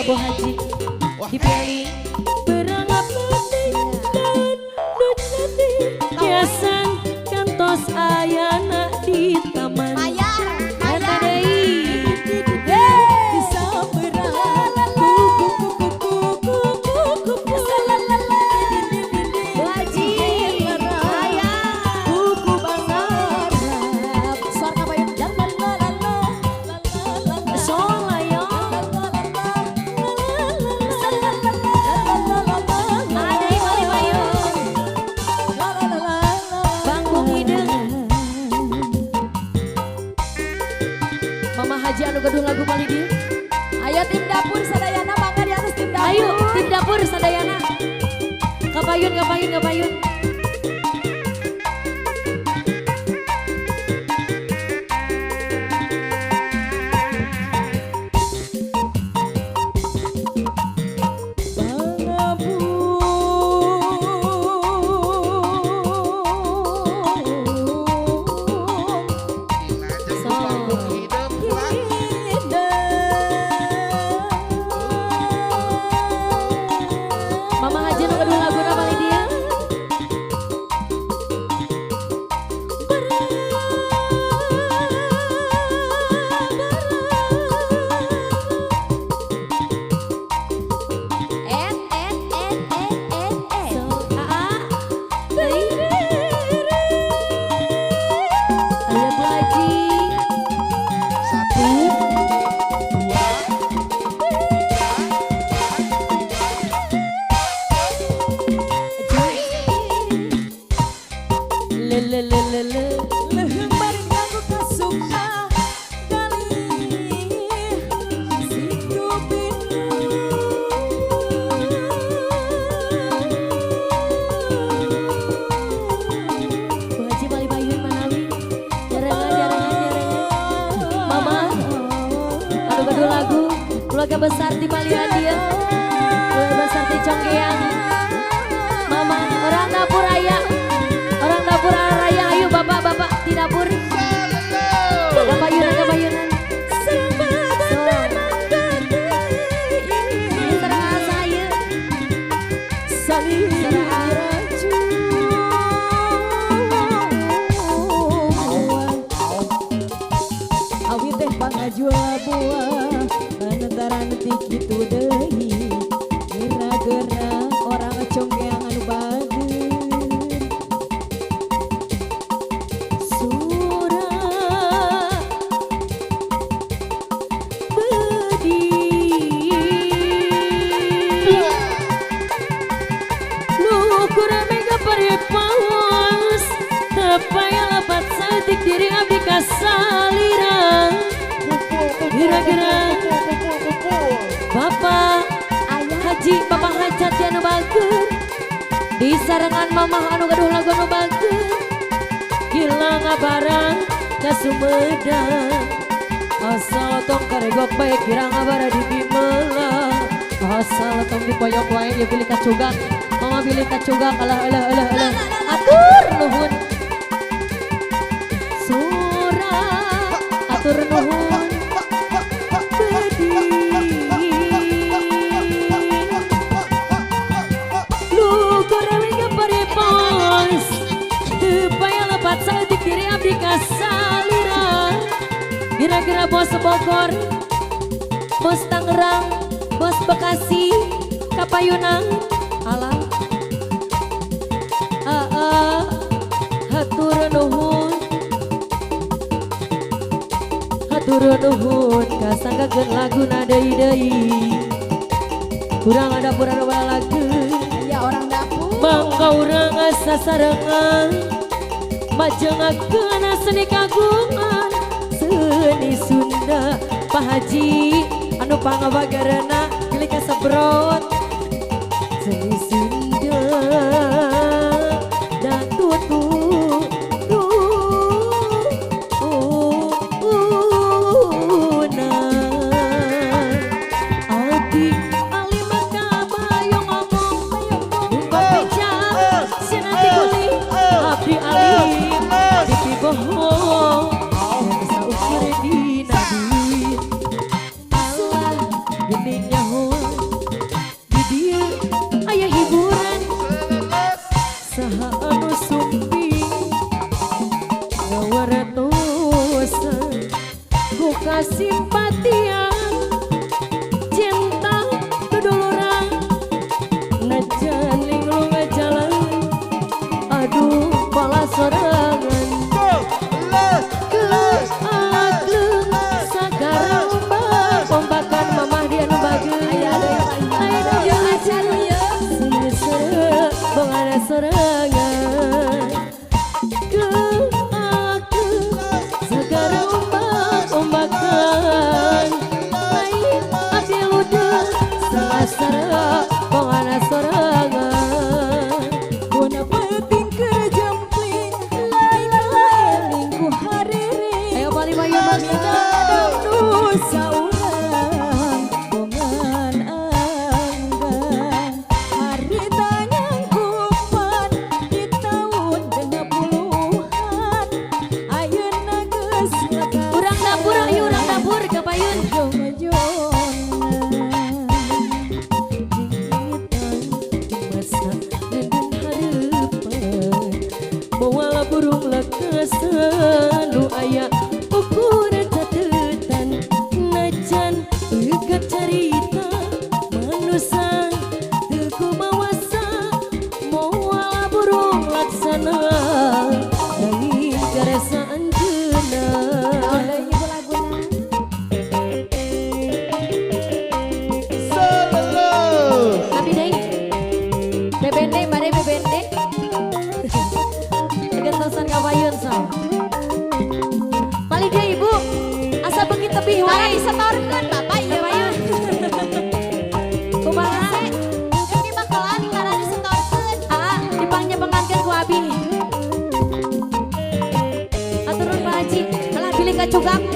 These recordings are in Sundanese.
Bu Haji. Dipilih berang penting dan nu cantik hiasan kantos ayana di taman. Mayar, Eta mayar. Deui. Bu Haji. Mayar. Suara kabayun. La la la la la la la la. Solayo. Ada Bali Payun. Bangkung hideung. Mama Haji anu gaduh lagu bali dieu. Ayo tim dapur sadayana, mangga di atas tim dapur. Ayo tim dapur sadayana. Kapayun, kapayun, kapayun. Dilajeng So. ku panggung hidup lah. Mama Haji anu gaduh laguna bali dieu. Et et et et et et. So, aa. Deui. Ayo Bu Haji. Satu, dua, tiga, empat, lima. Le le le le le. Leuheung bari ganggu kasukma galih situ binu. Bu Haji bali payun manawi. Jarengan, jarengan, jarengan. Mama anu gaduh lagu, keluarga besar di palihan dia. Keluarga besar di Conggeang. Mama orang dapur aya. Orang dapur raya, ayo bapak-bapak di dapur. Kapayunan, kapayunan. So. Ini sareng asa ieu. Salira juang awi teh pangajua buah lantaran ti kitu deui gera-gera orang Conggeang anu bager. Surah bedi lukur mega paripaos tepaya lepat saeutik diri abdi kasalira. Kira-kira Kumpul, kumpul, kumpul. Bapak Ayah. Haji, Bapak Hajat anu bager di sarengan mamah anu gaduh lagu anu bager gila ngabarang ka Sumedang asal tong karegok bae kira ngabara di Bimela asal tong dipoyok wae ya bilih kacugak mama bilih kacugak. Alah alah alah alah, atur nuhun sura, atur nuhun bedi lukur mega paripos teu lepat saeutik diri abdi kasalira. Kira-kira bos Bogor, bos Tangerang, bos Bekasi kapayunan. Alah, aa, hatur nuhun, hatur nuhun kasanggakeun laguna deui deui kurang ada purana lagu. Ya orang dapur. Mangga urang sasarengan majengakeun seni kagungan seni Sunda. Pak Haji anu pangabagarana pilih kasebrot seni Sunda dan tutu tu una. Abdi alim kabayong ngomong bungkot pecah sinanti kuli. Abdi alim dipibohong bisa ukur dina duit. Allah gening nyahoan.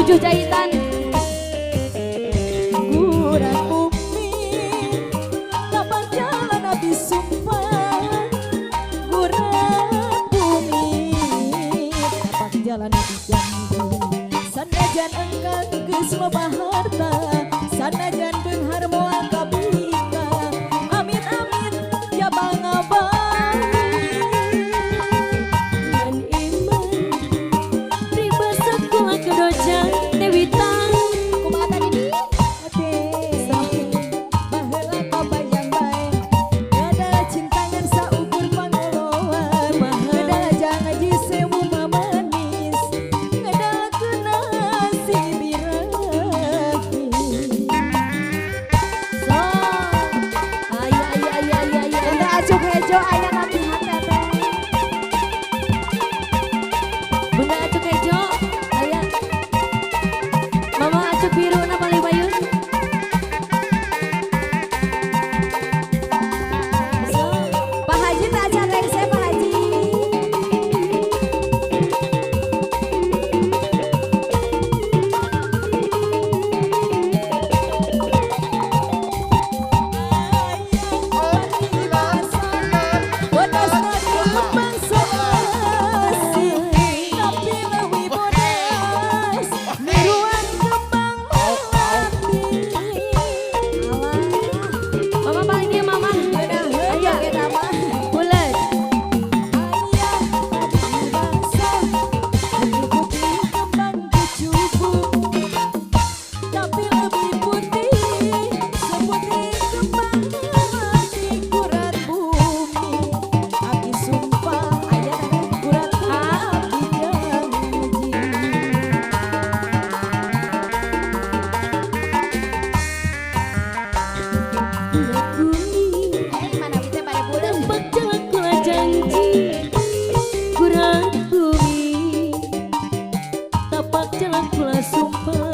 7 jahitan. Kurang bumi tapak jalan abdi sumpah. Kurang bumi tapak jalan abdi janji. Sanajan engkang geus loba harta, sanajan beunghar moal kabika. Amit amit ya bangabang. Dan iman pribasa kula kedojang Dewita. Kumaha tadi nih? Ate baheula kabayang bae. Gada cintangan saukur pangoloan. Gada janji sewu mamanis. Gada kena si birahi. So, aya aya aya aya aya. Bunda Acuk Hejo aya latihan teteh. Bunda Acuk Hejo, aya. Mama Acuk biru na paling bayun. So, Pak Haji tak acan rengse Pak Haji. Bodas kembang selasi, tapi leuwih bodas miruan kembang melati. Mama paling dia mama. Ayo kita mah. Bulat. Ayah tadi basah, lebih putih kembang kecubung, tapi lebih putih seputih kembang melati. Kurat bumi, abdi sumpah Aya teteh. kurat bumi abdi janji. Kurat bumi. Mana bisa pada bulan. Tampak jalan kula janji. Kurat bumi. Tapak jalan kula sumpah.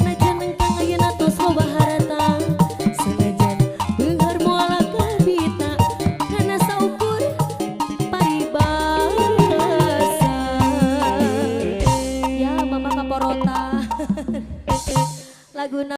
Najan engkang ayeuna tos loba harta. Sanajan beunghar moal kabita. Kana saukur paribasa. Ya mama kaporota. Laguna